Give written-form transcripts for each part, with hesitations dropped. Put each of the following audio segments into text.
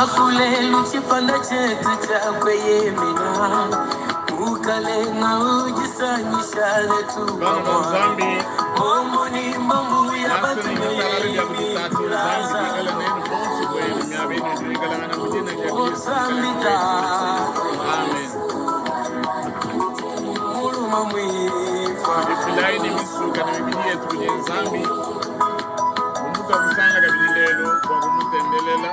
Akulelu tshipanda tshietu tshia kueyemena Mukalenga udisangisha netu Bana ba pamua Nzambi, Mbombo ni mbombo ya ngasa bantu ne ditalala bia kudi Tatu Nzambi bikale nenu bonso buenu miaba inudi nuikalangana mu dina dia Kristo Mukalenge wetu. Amen. Tudifilayi ne misuka ne mibidi yetu kudi Nzambi bu mutuakusangana kabidi lelu bua kumutendelela.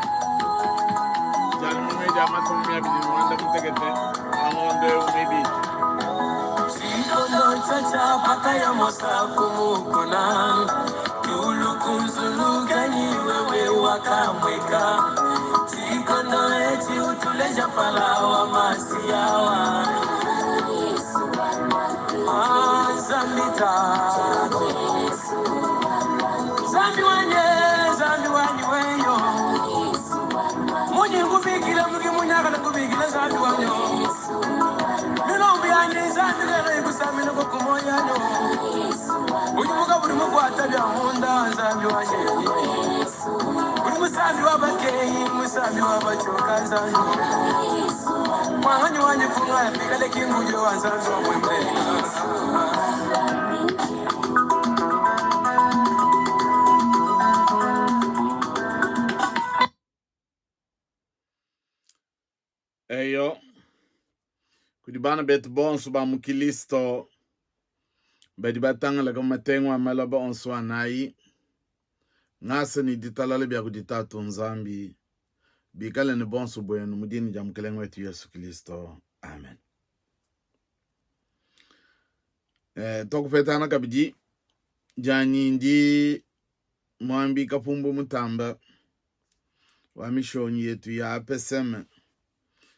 Dia lumingu dia makumi 28 a ngondo eu muibidi. Tshikondo tshiatshia pakaya Mosa ku mukuna, diulu kunzulukanyi wewe wakamueka. Tshikondo etshi utuleja mpala wa Masiyawa. Ah, Nzambi Tatu. Nzambi wanyi, Nzambi wanyi weyo. Munyi nkubikila muki munyakala nkubikila Nzambi wanyi. Milombu yanyi Nzambi lelo ikusamina kukumoyanyo. Udi mukaburi mukwata bya munda Nzambi wanyi. Udi musambi wa bakeyi musambi wa bachoka Nzambi. Mwanganyi wanyi kungaya pikale kingujo wa Nzambi wa mwembe. Eyo, kudi bana betu bonso ba mu Kilisto badi batangalaka mu matengu a malaba onso anayi, ngasa ne ditalala bia kudi Tatu Nzambi bikale ne bonso buenu mu dina dia Mukelenge wetu Yesu Kilisto. Amen. Eh, tuakupetangana kabidi dianyi ndi muambi Kapumbu Mutamba wa mishonyi yetu ya APSM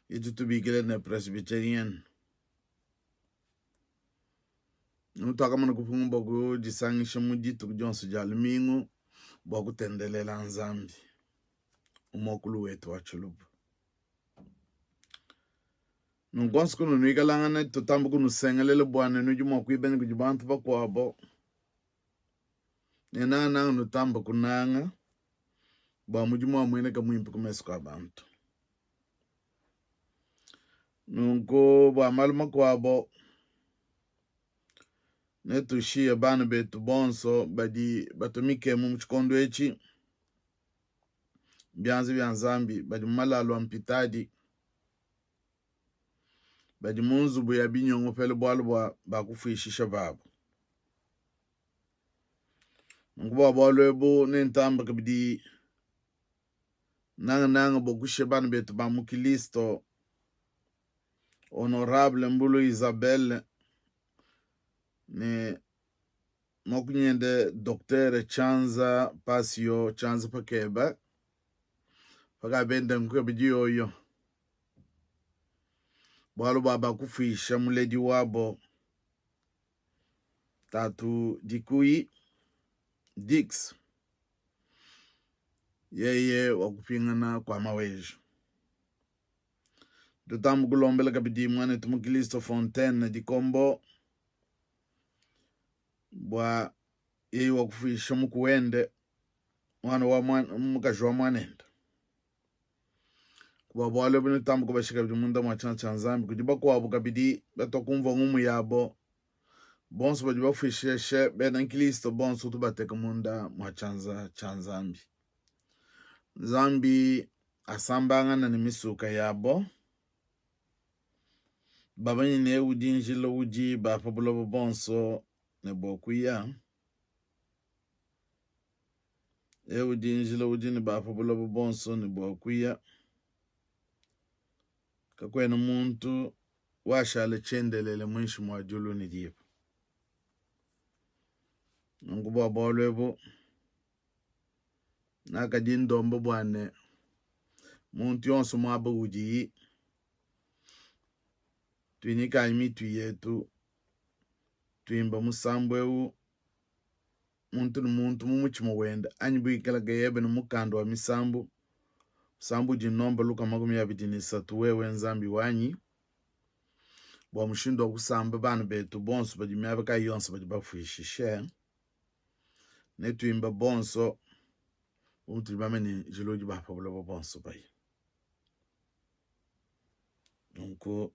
itu tubikila ne Presbyterian. Tuakamana kupunga bua kudisangisha mu dituku dionso dia lumingu bua kutendelela Nzambi mu muakulu wetu wa Tshiluba. Nunku onso kunu nuikalangana tutamba kunusengelela bua ne nudi mua kuibanya kudi bantu bakuabo ne nangananga nutamba kunanga bua mudimu amueneka muimpe ku mesu kua bantu. Nunku bua malu makuabo netushiye bana betu bonso badi batumike mu tshikondo etshi bianza bia Nzambi badi mu malalu a mpitadi badi mu nzubu ya binyongopele bualu bua bakufuishisha babu. Nunku bua bualu ebu nentamba kabidi nangananga bua kushiya bana betu ba mu Kilisto Honorable Mbulu Isabelle ne muakunyende Docteur Tshianza Pasio Tshianza Pakeba pakabenda nku kabidi yoyo bualu bua bakufuisha muledi wabo tatu Dikuyi Dix yeye wakupingana kua Maweja. Tutamba kulombela kabidi muanetu mu Kilisto Fontaine Dikombo bua yeye wakufuisha muku wende muana wa muana mukaji wa muanende. Bua bualu ebu netutambe kubasha kabidi munda mua tshianza tshia Nzambi. Kudi bakuabu kabidi batuakumvua ngumu yabo, bonso badi bafuisheshe bena nkristo bonso tubateke munda mua tshianza tshia Nzambi. Nzambi asambangana ne misuka yabo, bamanye ne udi njila udi ba pa buloba bonso ne bua kuya. Eu udi njila udi ne ba pa buloba bonso ne bua kuya. Kakuena muntu washala tshiendelele muinshi mua diulu ne diba. Nunku bua bualu ebu nakadi ndomba bua ne muntu yonso muaba udiyi tuinyikayi mitu yetu tuimba musambu eu muntu ne muntu mu mutshima wende anyi buikala kayebe ne mukanda wa misambu musambu udi nomba luka 23 wewe nzambi wanyi bua mushindu wa kusamba bana betu bonso badi miaba kayi yonso badi bafuishishe netuimba bonso bu mutudi bamanye njila udi ba pa buloba bonso bayi. Nunku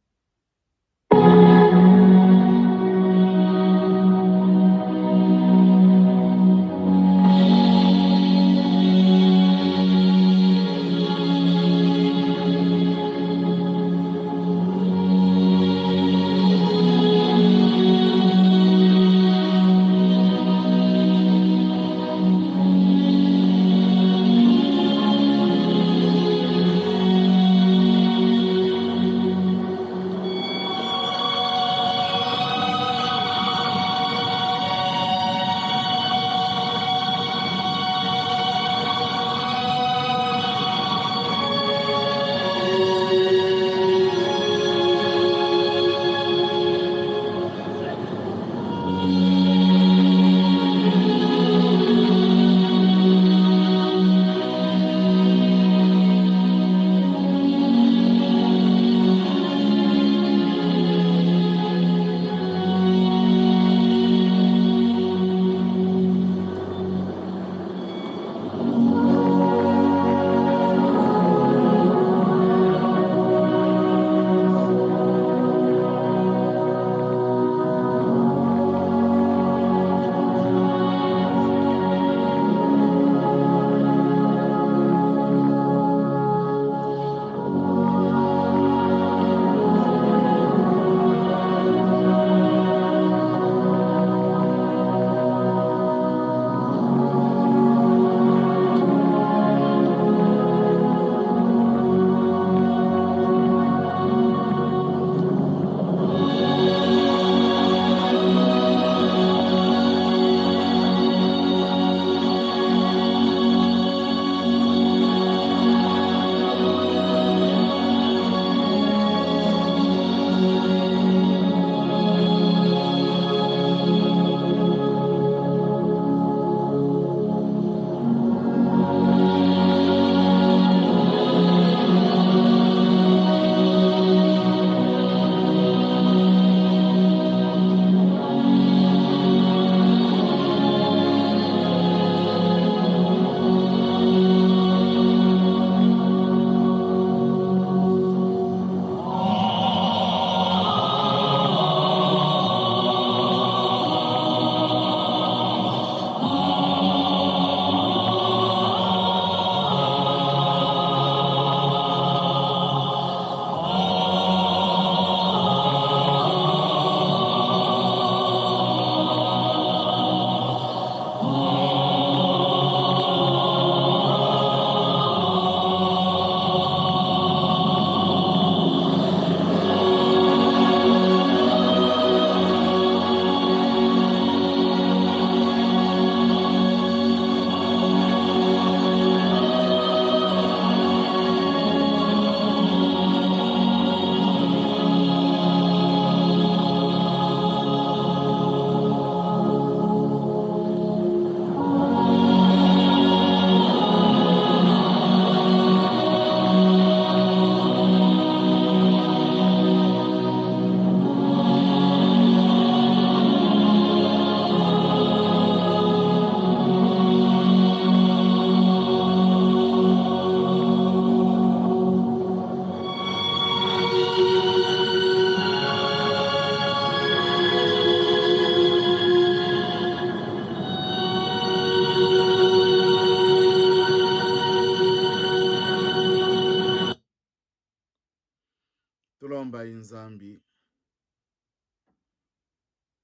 Tulombayi Nzambi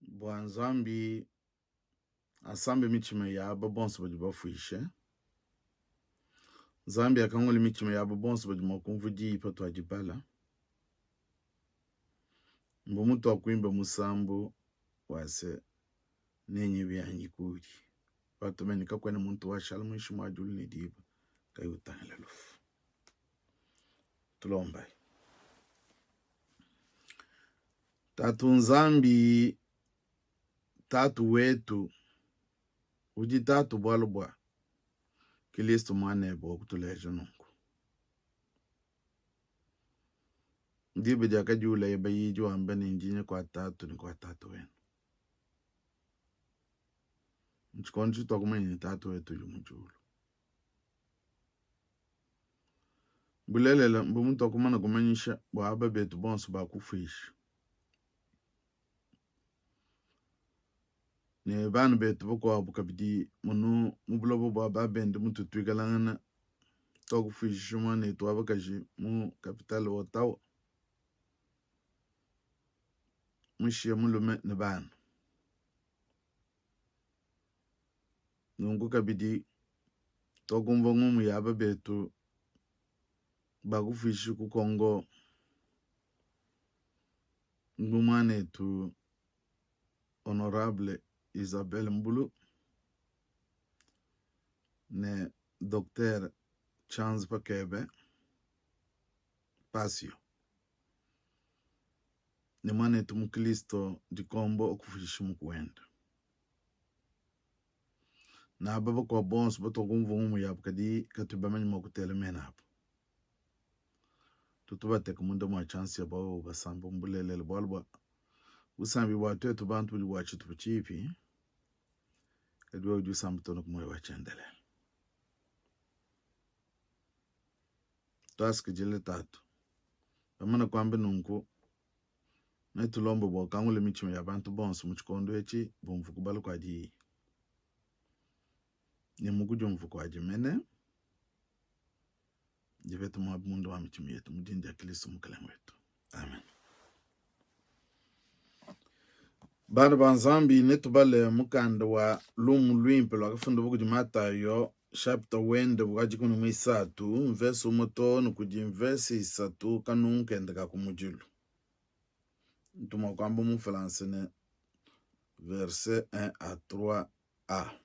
bua Nzambi asambe mitshima ya aba bonso badi bafuishe. Nzambi akangule mitshima ya aba bonso badi mua kumvua diyi patuadibala. Mbu mutuakuimba musambu wa se, Nenye bianyi kudi batumeni, kakuena muntu washala muinshi mua diulu ne diba kayi utangila lufu. Tulombayi. Tatu Nzambi, Tatu wetu, udi Tatu bualu bua Kilisto Muanebe wakutuleja nunku. Diba diakadiulaye bayidi wamba ne, Ndi nya kua Tatu ne kua Tatu wenu. Mu tshikondo tshituakumanya ne Tatu wetu udi mu diulu. Bulelela, mbu mutuakumana kumanyisha bua aba betu bonso bakufuisha ne bana betu bakuabu kabidi munu mu buloba bua babende mutu tuikalangana tuakufuisha muanetu wa bakaji mu kapitale Ottawa mushiye mulume ne bana. Nunku kabidi tuakumvua ngumu ya aba betu bakufuishi ku Congo bu muanetu Honorable Isabelle Mbulu ne Docteur Tshianzu Pakebe Pasio ne muanetu mu Kristo Dikombo okufuishi muku wenda. Na aba bakuabu bonso batuakumvua ngumu yabu kadi katuyi bamanye mua kutela mena abu. Tutu bateka munda mua tshianza tshia bobu basamba mu bulelela bualu bua busambi bua tuetu bantu budi bua tshitupa tshipi, kadi wewe udi usamba too ne ku muoyo wa tshiendelele. Tuasakidila Tatu. Bamana kuamba nunku, netulombe bua ukangule mitshima ya bantu bonso mu tshikondo etshi bumvue kubala kua diyi ne mu kudiumvua kuadi mene dipete muaba munda wa mitshima yetu mu dina dia Kristo Mukalenge wetu. Amen. Bana ba Nzambi, netubale mukanda wa Lumu Luimpe luakafundibua kudi Matayo chapter wende wa dikumi ne muisatu mvese umue too ne kudi mvese isatu kanungu kende ka kumudilu. Ntu mua kuamba mu français ne verset 1 à 3 a.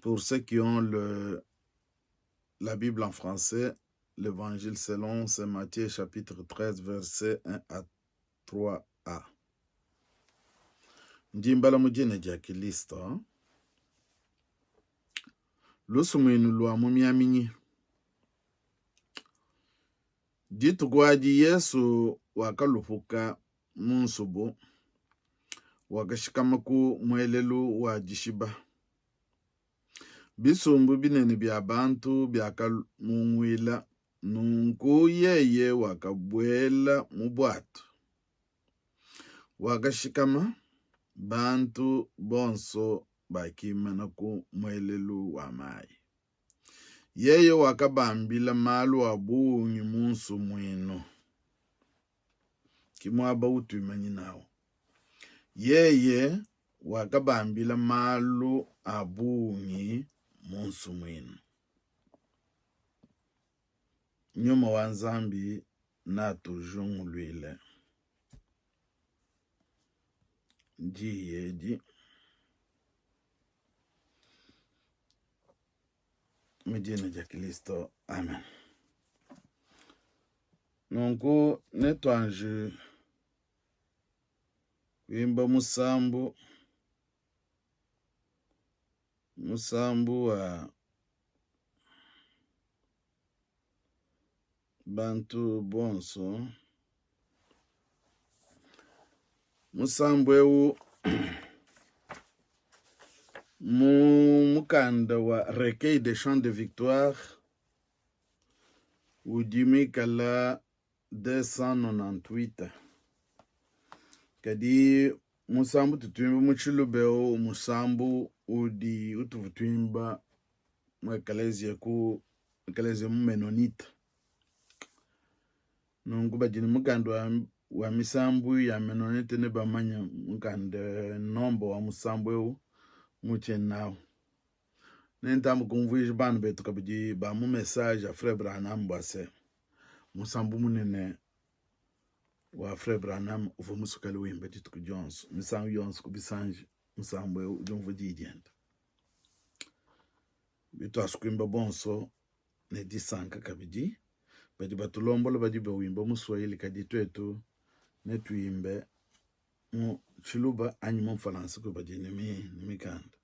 Pour ceux qui ont le, la Bible en français, l'Évangile selon Saint Matthieu chapitre 13 verset 1 à 3a. Ndi mbala mu dina dia Kilisto. Lusumuinu lua mumiaminyi. Dituku adi Yesu wakalupuka mu nsubu, wakashikama ku muelelu wa dishiba. Bisumbu binene bia bantu biakamunguila, nunku yeye wakabuela mu buatu, wakashikama, bantu bonso bakimana ku muelelu wa mayi. Yeye wakabambila malu a bungi mu nsumuinu. Ke muaba utuimanyinawu. Yeye wakabambila malu a bungi mu nsumuinu. Nyuma wa Nzambi natujunguluile diyi edi mu dina dia Kristo, amen. Nunku netuanji kuimba musambu, musambu wa bantu bonso. Musambu eu mu mukanda wa Recueil des chants de victoire udi muikala 298 kadi musambu tutuimba mu tshiluba eu musambu udi utuvua tuimba mu ekelezia ku ekelezia mu menonite nunku badi ne mukanda wa, wa misambu ya menonite ne bamanya mukanda nomba wa musambu eu mu tshiennawu Nentambe kumvuija bana betu kabidi ba mu message ya Frère Branham bua se, musambu munene wa Frère Branham uvua musukale wimba dituku dionso, misangu yonso ku bisanji, musambu eu udi umvua diyi diende. Bituasu kuimba bonso ne disanka kabidi, badi batulombola badi bawimba mu Swahili, kadi tuetu netuimbe mu Tshiluba anyi mu Mfualansa ku badi ne mikanda.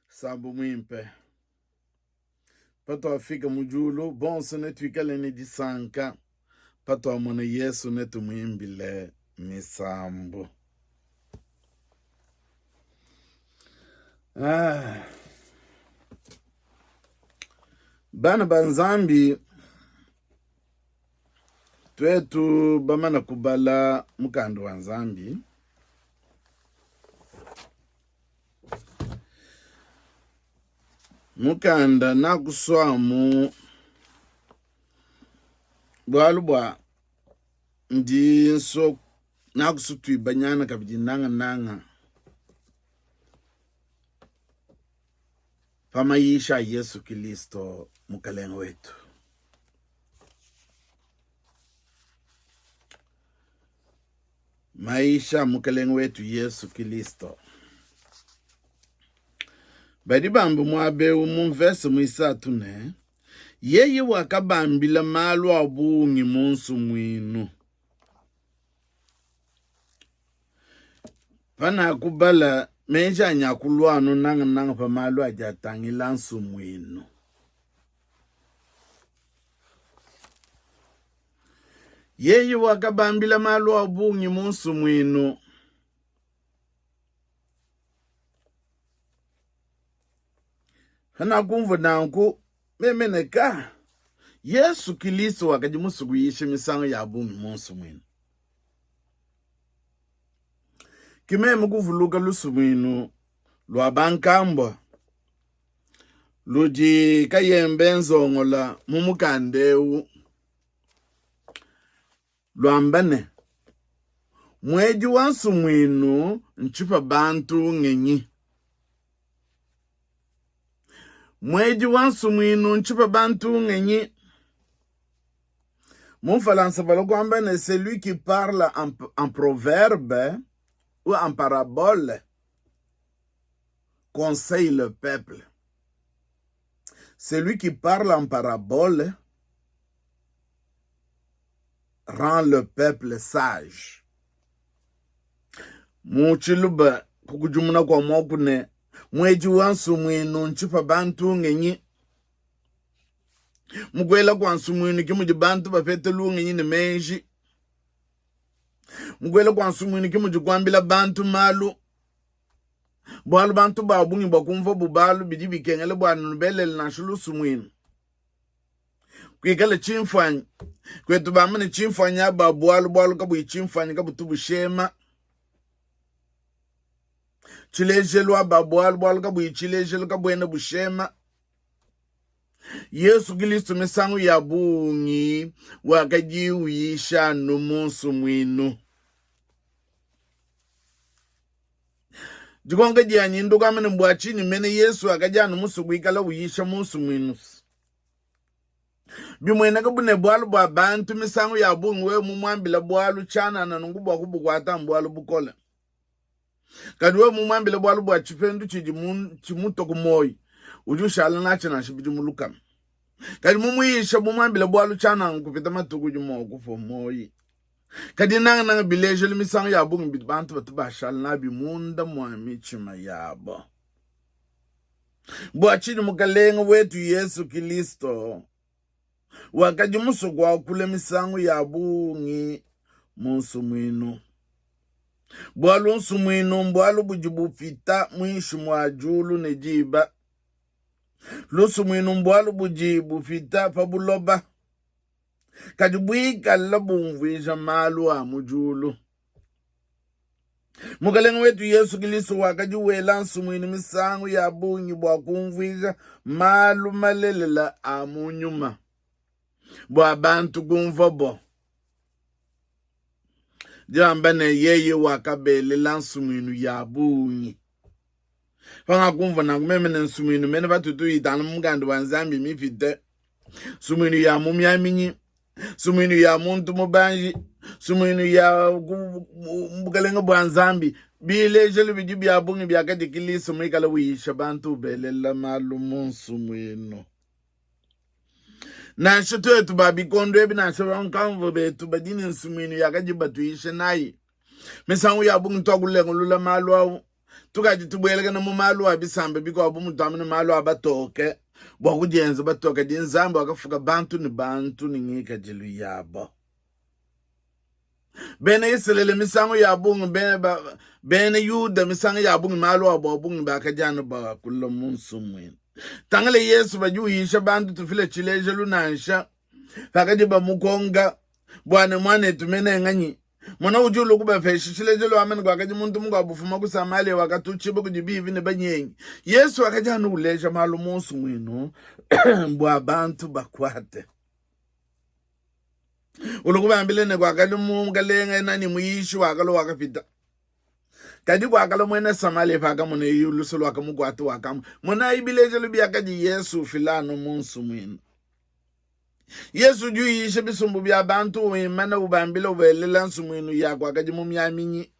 Sambu muimpe patuafika mu diulu bonso netuikale ne disanka patuamona Yesu netumuimbile misambu. Ah. Bana ba Nzambi, tuetu bamana kubala mukanda wa Nzambi, mukanda nakusuamu bualu bua ndi nso nakusutuibanyana kabidi nangananga pa mayisha a Yesu Kilisto Mukalenge wetu. Mayisha a Mukalenge wetu Yesu Kilisto. Badi bamba muaba eu mu mvese muisatu ne, yeye wakabambila malu a bungi mu nsumuinu. Panakubala meji anyi akulua anu nangananga pa malu adi atangila nsumuinu. Yeye wakabambila malu a bungi mu nsumuinu. Panakumvua nanku, meme ne ka Yesu Kilisto wakadi musue kuyisha misangu ya bungi mu nsumuinu. Ke meme kuvuluka lusumuinu lua bankambua ludi kayembe nzongola mu mukanda eu luamba ne, Muedi wa nsumuinu ntshipa bantu ngenyi. Muedi wa nsumuinu ntshipa bantu ngenyi. Mu Mfalansa bala kuamba ne, celui qui parle en, en proverbe ou en parabole conseille le peuple. Celui qui parle en parabole rend le peuple sage. Mu Tshiluba kukudimuna kua muaku ne muedi wa nsumuinu ntshipa bantu ngenyi. Mu kuela kua nsumuinu ke mudi bantu bapeta lungenyi ne meji. Mu kuela kua nsumuinu ke mudi kuambila bantu malu. Bualu bantu ba bungi bua kumvua bubalu bidi bikengela bua nubelele nansha lusumuinu. Kuikale tshimfuanyi kwetu bamba ne tshimfuanyi aba bualu bualu kabuyi tshimfuanyi kabutu bushema. Tshilejelu aba bualu bualu kabuyi tshilejelu kabuena bushema. Yesu Kilisto misangu ya bungi wakadi uyisha anu mu nsumuinu. Dikonka dianyi ndukuamba ne bua tshinyi mene Yesu wakadi anu musue kuikala uyisha mu nsumuinu? Bimueneka bu ne bualu bua bantu misangu ya bungi wewe mumuambila bualu tshianana nunku bua kubukuata mbualu bukole. Kadi wewe mumuambile bualu bua tshipendu tshidi tshimutua ku muoyo, udi ushala natshi nansha bidimu lukama. Kadi mumuyisha mumuambile bualu tshianana kupita matuku udi mua kupua muoyo. Kadi nangananga bilejelu misangu ya bungi bidi bantu batu bashala nabi munda mua mitshima yabo. Bua tshinyi Mukalenge wetu Yesu Kilisto wakadi musue kuakula misangu ya bungi mu nsumuinu? Bualu nsumuinu mbualu budi bupita muinshi mua diulu ne diba. Lusumuinu mbualu budi bupita pa buloba, kadi buikala bumvuija malu a mu diulu. Mukalenge wetu Yesu Kristo wakadi wela nsumuinu misangu ya bungi bua kumvuija malu malelela a mu nyuma bua bantu kumvuabo. Diamba ne, yeye wakabelela nsumuinu ya bungi. Pangakumvua nanku meme ne nsumuinu mene patutu tuyitanga mu mukanda wa Nzambi mipite nsumuinu ya mumiaminyi nsumuinu ya muntu mubanji nsumuinu ya bukalenge bua Nzambi bilejelu bidi bia bungi biakadi Kilisto muikale uyisha bantu ubelela malu mu nsumuinu. Nansha tuetu ba bikondo ebi nansha bankamvua betu badi ne nsumuinu yakadi batuyisha nayi misangu ya bungi tuakulengulula malu au tukadi tubuelakana mu malu a bisamba bikuabu mutuamene malu a batoke bua kudienza batoke kadi Nzambi wakafuka bantu ne bantu ne ngikadilu yabo. Bena Isalele misangu ya bungi bena Yuda misangu ya bungi malu abu a bungi bakadi anu bakula mu nsumuinu. Tangila Yesu badi uyisha bantu tufile tshilejelu nansha pakadi bamukonka bua ne muanetu mene nganyi Mona udi ulua kubapesha tshilejelu amene kuakadi muntu mukuabu ufuma ku Samalia wakatutshibua kudi bivi ne banyengi. Yesu wakadi anu uleja malu mu nsumuinu bua bantu bakuate. Ulua kubambila ne kuakadi mukalenge nani muyishi wakalua wakapita. Kadi kuakalua muena Samalia pakamona luse luakamukuata wakamba, monayi bilejelu biakadi Yesu ufila anu mu nsumuinu. Yesu udi uyisha bisumbu bia bantu wimana ubambila ubelela nsumuinu ya kuakadi mumiaminyi.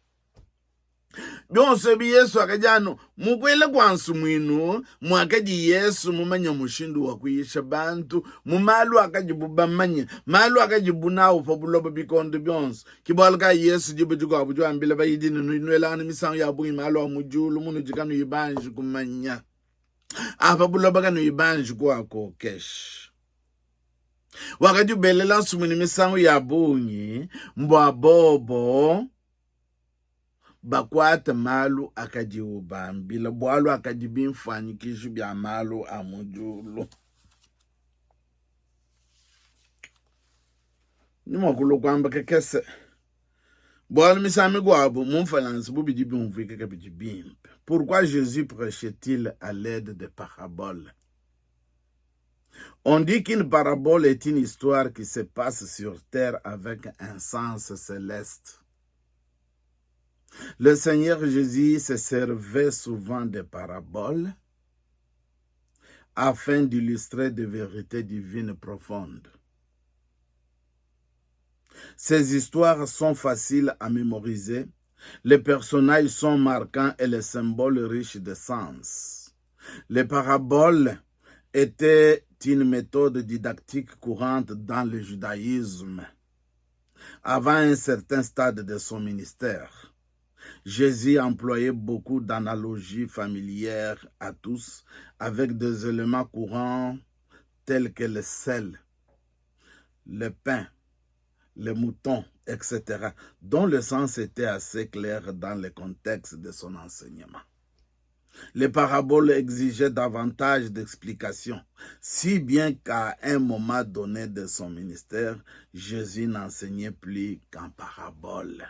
Bionso ebi Yesu wakadi anu mu kuela kua nsumuinu muakadi Yesu mumanye mushindu wa kuyisha bantu mu malu akadibu bamanye, malu akadibu nawu pa buloba bikondo bionso. Ke bualu kayi Yesu diba dikuabu udi wambila bayidi ne, nudi nuelangana misangu ya bungi malu a mu diulu munudi kanuyi banji kumanya, a pa buloba kanuyi banji kuakokesha. Wakadi ubelela nsumuinu misangu ya bungi mbua bobo bakuate malu akadi ubambila, bualu akadi bimfuanyikiji bia malu a mu diulu. Ndi mua kulua kuamba kakese bualu misangu mikuabu mu mfalanse bu bidi biumvuika kabidi bimpe. Pourquoi Jésus prêchait-il à l'aide de paraboles? On dit qu'une parabole est une histoire qui se passe sur terre avec un sens céleste. Le Seigneur Jésus se servait souvent de paraboles afin d'illustrer des vérités divines profondes. Ces histoires sont faciles à mémoriser, les personnages sont marquants et les symboles riches de sens. Les paraboles étaient une méthode didactique courante dans le judaïsme. Avant un certain stade de son ministère, Jésus employait beaucoup d'analogies familières à tous avec des éléments courants tels que le sel, le pain, le mouton, etc., dont le sens était assez clair dans le contexte de son enseignement. Les paraboles exigeaient davantage d'explications, si bien qu'à un moment donné de son ministère, Jésus n'enseignait plus qu'en parabole.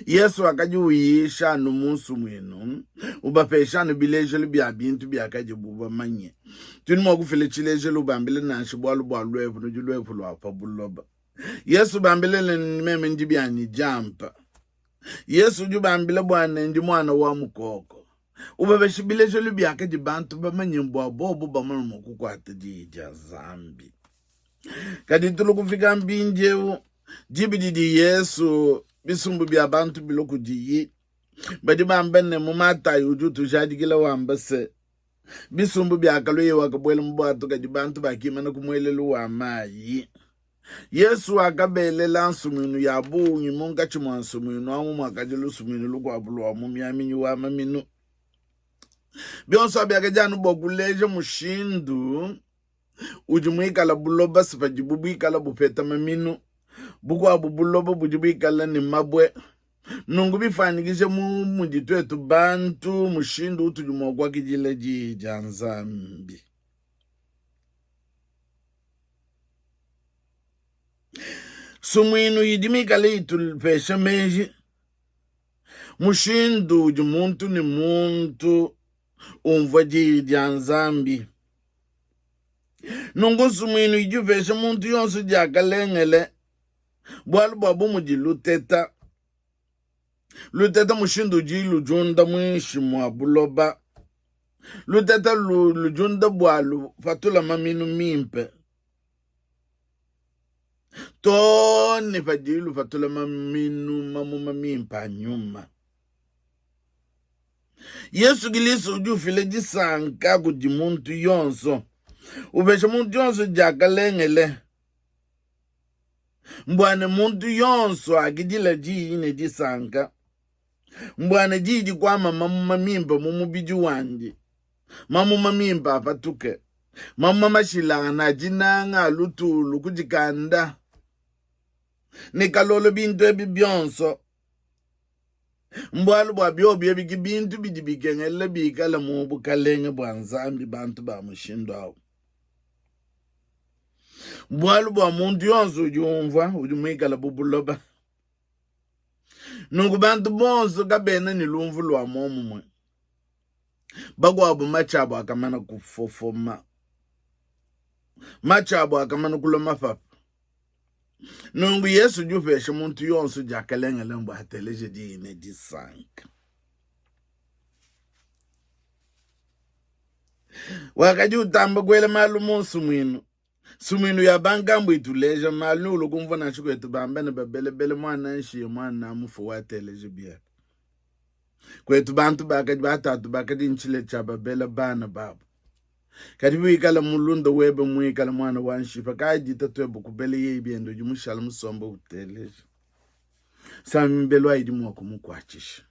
Yesu wakadi uyisha anu mu nsumuinu, ubapesha anu bilejelu bia bintu biakadibu bamanye. Tudi mua kufila tshilejelu ubambile nansha bualu bua luepu, nudi luepu lua pa buloba. Yesu ubambile ne, meme ndi bianyi diampa. Yesu udi ubambila bua ne, ndi muana wa mukoko. Ubapesha bilejelu biakadi bantu bamanye bua bobu bamone mua kukuata diyi dia Nzambi. Kadi tulu kufika mpindieu diba didi Yesu bisumbu bia bantu bilua kudiyi, badi bamba ne mu Matayi udi utujadikila wamba se bisumbu biakalua yeye wakabuela mu buatu, kadi bantu bakimana ku muelelu wa mayi. Yesu wakabelela nsumuinu ya bungi, munkatshi mua nsumuinu amu muakadi lusumuinu lukuabu lua mumiaminyi wa maminu. Bionso abi biakadi anu bua kuleja mushindu udi muikala buloba se padibu buikala bupeta maminu, bukuabu buloba budi buikala ne mabue. Nunku bifuanyikije mu mudi tuetu bantu mushindu utudi mua kuakidila Diyi dia Nzambi. Sumuinu idi mikale itupesha meji mushindu udi muntu ne muntu umvua Diyi dia Nzambi. Nunku nsumuinu idi upesha muntu yonso diakalengele, bualu bua bu mudi luteta luteta mushindu udi ludiunda muinshi mua buloba, luteta ludiunda bua lupatula maminu mimpe too ne padi lupatula maminu mamuma mimpe a nyuma. Yesu Kilisto udi ufila disanka kudi muntu yonso, upesha muntu yonso diakalengele, mbua ne muntu yonso akidila diyi ne disanka, mbua ne diyi dikuama mamuma mimpe mu mubidi wandi, mamuma mimpe apatuke, mamuma mashilangane a dinanga, a lutulu, kudikanda ne kalolo. Bintu ebi bionso Mbualu bua biobi ebi ke bintu bidi bikengela bikale mu Bukalenge bua Nzambi bantu ba mushindu au. Bualu bua muntu yonso udi umvua udi muikale bu buloba. Nunku bantu bonso kabena ne lumvu lua muomumue. Bakuabu matshi abu akamana kufofoma, matshi abu akamana kulua mapapa. Nunku Yesu udi upesha muntu yonso diakalengele bua ateleje diyi ne disanka. Wakadi utamba kuela malu mu nsumuinu. Nsumuinu ya bankambu ituleja malu ne ulua kumvua nansha kwetu bamba ne babelebele muana nshiye muana mufu wateleje biebe. Kwetu bantu bakadi batatu bakadi ntshile tshia babela bana babu. Kadi biwikala mulunda webe muikale muana wa nshipa, kadi tatuebe kubela yeye biende, udi mushala musombe uteleja. Sami mibelu ayi idi mua kumukuatshisha.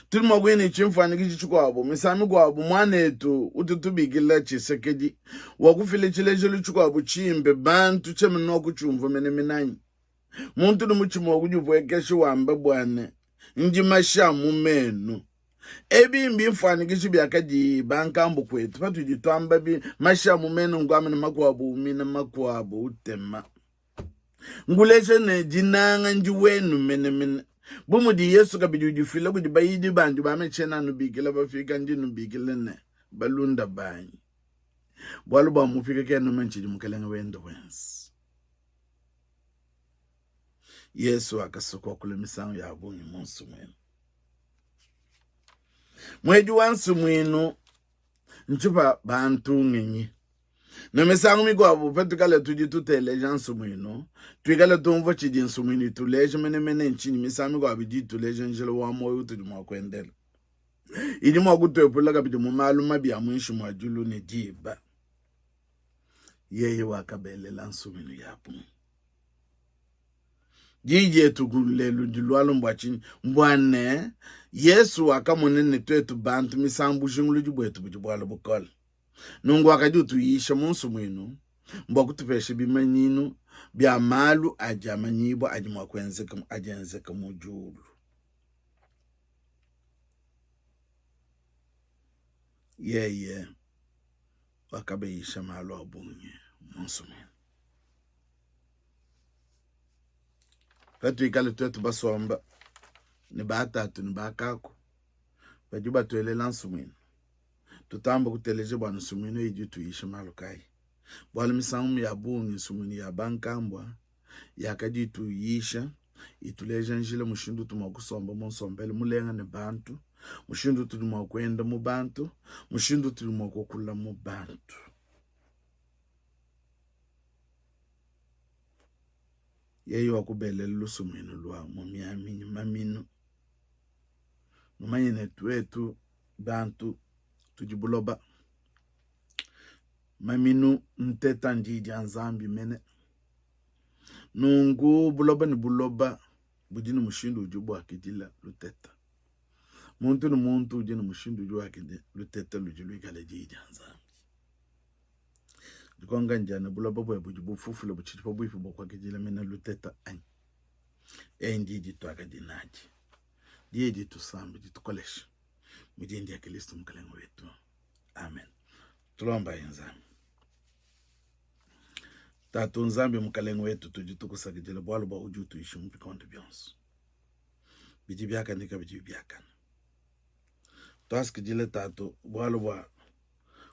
Tudi mua kuya ne tshimfuanyikiji tshikuabu. Misangu mikuabu muanetu utu tubikila Tshisekedi wakufila tshilejilu tshikuabu tshimpe, bantu tshiena kutshiumvua menemene anyi? Muntu ne mutshima wa kudipuekesha wamba bua ne, ndi mashi a mu menu. Ebi mbimfuanyikiji biakadi bankambu kuetu patudi tuamba bi mashi a mu menu nkuamba ne makuabu umina makuabu utema. Nkuleja ne dinanga ndi wenu menemene. Bu mudi Yesu kabidi udifila kudi bayidi bandi bame tshiena nubikila bapika ndi nubikila ne balunda banyi. Bualu bua mupika kena mumanye tshidi mukelenge wende wenza. Yesu wakasua kuakula misangu ya bungi mu nsumuinu. Muedi wa nsumuinu ntshipa bantu ngenyi ne misangu mikuabu patukale tudi tuteleja nsumuinu tuikale tumvua tshidi nsumuinu ituleja menemene ntshinyi. Misangu mikuabu idi ituleja njila wa muoyo utudi mua kuendela, idi mua kutuepula kabidi mu malu mabi a muinshi mua diulu ne diba. Yeye wakabelela nsumuinu ya bungi. Diyi dietu ku lelu dilualu mbua tshinyi? Mbua ne, Yesu wakamona ne tuetu bantu misangu bujinguludi buetu budi bualu bukole. Nunku wakadi utuyisha mu nsumuinu mbua kutupesha bimanyinu bia malu adi amanyibua adi mua kuenzeka adi enzeka mu diulu. Yeye wakabayisha malu a bungi mu nsumuinu. Patuikale tuetu basomba ne batatu ne bakaku badi batuelela nsumuinu, tutamba kuteleja bua nsumuinu idi ituyisha malu kayi? Bualu misangu ya bungi nsumuinu ya bankambua yakadi ituyisha, ituleja njila mushindu utudi mua kusomba mu nsombelu mulenga ne bantu, mushindu utudi mua kuenda mu bantu, mushindu utudi mua kukula mu bantu. Yeye wakubelela lusumuinu lua mumiaminyi maminu. Numanye ne tuetu bantu tudi buloba. Maminu nteta ndi dia Nzambi mene. Nunku buloba ne buloba budi ne mushindu udi buakidila luteta. Muntu ne muntu udi ne mushindu udi wakidila luteta ludi luikale diyi dia Nzambi. Dikonka ndia ne buloba buebe budi bufufule butshidi pabuipi bua kuakidila mene luteta anyi? Eyi ndiyi dituakadi nadi. Diyi ditusambe, ditukoleshe mu dina dia Kristo Mukalenge wetu. Amen. Tulombayi Nzambi. Tatu Nzambi Mukalenge wetu, tudi tukusakidila bualu bua udi utuyisha mu bikondo bionso bidi biakane kabidi biakane. Tuasakidile Tatu bualu bua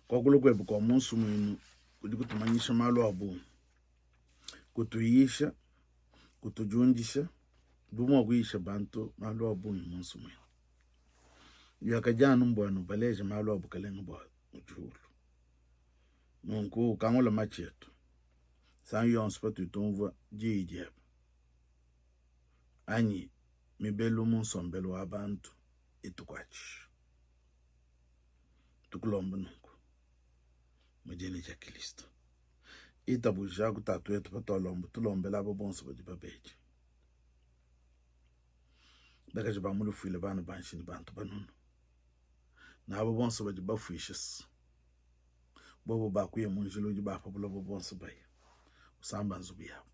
kuakula kuebe kua mu nsumuinu kudi kutumanyisha malu a bungi, kutuyisha, kutudiundisha bu mua kuyisha bantu malu a bungi mu nsumuinu. Biakadi anu mbua nubaleje malu a bukalenge bua mu diulu. Nunku ukangula matshi etu misangu yonso patudi tumvua diyi diebe anyi mibelu mu nsombelu wa bantu itukuatshisha. Tukulomba nunku mu dina dia Kristo. Itabujaku Tatu wetu patualomba, tulombela aba bonso badi babedi, bakaji ba mu lufuile, bana ba nshi ne bantu banunu, ne aba bonso badi bafuishe bobo bakuya mu njila udi ba pa buloba bonso baya usamba nzubu yabu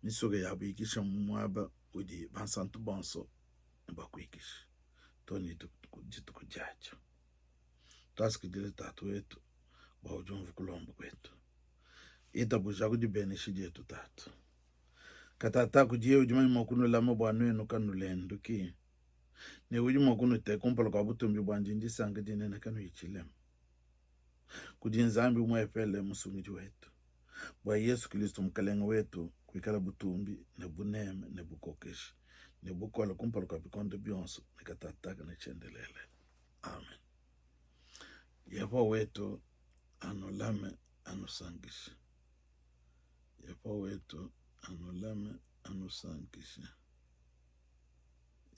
misuka yabu ikisha mu muaba udi bansantu bonso ne bua kuikisha to ne dituku diatshia. Tuasakidile Tatu wetu bua udi umvua kulomba kuetu. Itabuja ku dibenesha dietu Tatu. Katata kudiye udi manya mua kunulama bua nuenu kanulenduki, ne udi mua kunuteka kumpala kua butumbi buandi ndisanka dinene kanuyi tshilema. Kudi Nzambi umuepele Musungidi wetu, bua Yesu Kilisto Mukelenge wetu, kuikala butumbi ne buneme ne bukokeshi ne bukole kumpala kua bikondo bionso ne katataka ne tshiendelele. Amen. Yehowa wetu anulame anusankishe. Yehowa wetu anulame anusankishe.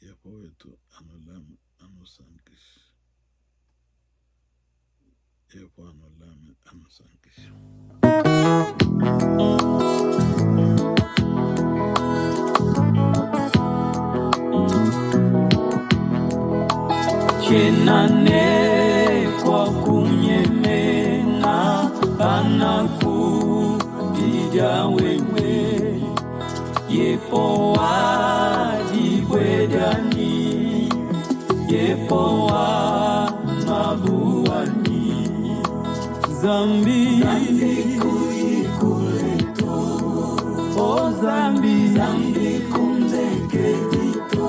Yehowa wetu anulame anusankishe. Yehowa anulame anusankishe. Tshiena ne kua kunyemena panaku didia wewe Yehowa dibue dianyi Yehowa mabuanyi Zambi Zambi kuikuleto Oh Zambi Zambi kundekedito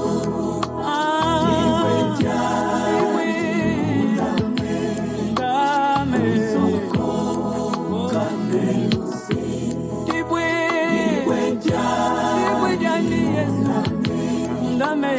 Ah Dame Dibwe Dibwe jani Yesu Ndame